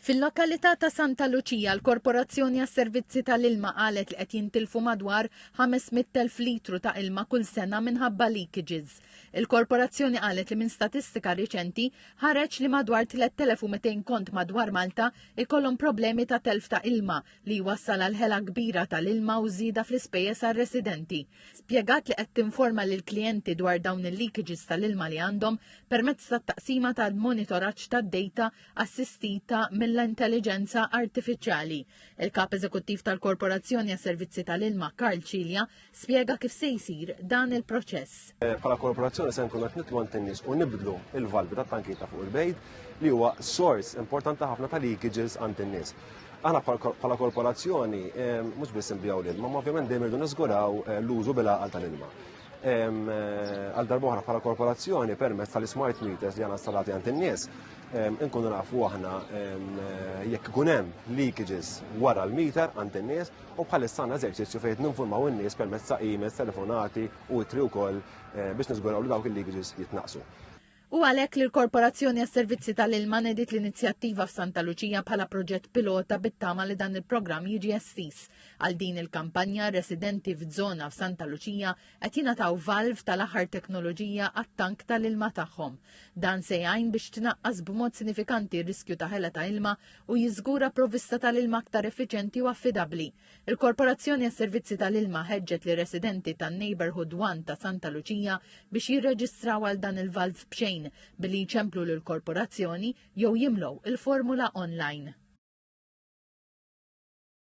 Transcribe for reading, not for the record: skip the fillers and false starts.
Fil-lokalità ta' Santa Luċija, l-Korporazzjoni għas-Servizzi tal-Ilma qalet li qed jintilfu madwar 500,000 litru ta' ilma kull sena minħabba leakages. Il-Korporazzjoni qalet li minn statistika riċenti ħareġ li madwar 3200 kont madwar Malta ikollhom problemi ta' telf ta' ilma li jwassal għal ħela kbira tal-ilma u żieda fl-ispejjeż għar-residenti. Spjegat li qed tinforma lill-klijenti dwar dawn il-leakages tal-ilma li għandhom permezz tat-taqsima tal-monitoraġġ tad-data assistita mill-intelliġenza artifiċjali. Il-Kap Eżekuttiv tal-Korporazzjoni għas-Servizzi tal-Ilma, Karl Cilia, spjega kif se jsir dan il-proċess. Eh, bħala korporazzjoni se nkunu qed nitlu għand in-nies u nibdlu il-valvi tat-tankijiet ta' fuq il-bejt li huwa sors importanti ħafna ta' leakages għand in-nies. Aħna bħala korporazzjoni eh, mhux biss nbijaw l-ilma, ma ovvjament dejjem irdu niżguraw eh, l-użu bil-għaqal tal-ilma. Eh, għal darbohra bħala korporazzjoni permezz tal-smart meters li għana installati għand in-nies, inkunu nafu aħna eh, jekk ikun hemm leakages wara l-meter għand in-nies u bħalissa għandna eżerċizzju fejn ninformaw in-nies permezz ta' emails, telefonati u ittri wkoll eh, biex niżguraw li dawk il-leakages jitnaqsu. U għalhekk li l-Korporazzjoni għas-Servizzi tal-Ilma nediet l-inizjattiva f'Santa Luċija bħala proġett pilota bit-tama li dan il-programm jiġi estiż. Għal din il-kampanja, residenti f'żona f'Santa Luċija qed jingħataw valv tal-aħħar teknoloġija għat-tank tal-ilma tagħhom. Dan se jgħin biex tnaqqas b'mod sinifikanti r-riskju ta' ħela ta' ilma u jiżgura provvista tal-ilma aktar effiċjenti u affidabbli. Il-Korporazzjoni għas-Servizzi tal-Ilma ħeġġet lir-residenti tan-Neighbourhood One ta' Santa Luċija biex jirreġistraw għal dan il-valv b'xejn billi jċemplu lill-Korporazzjoni jew jimlew il-formula online.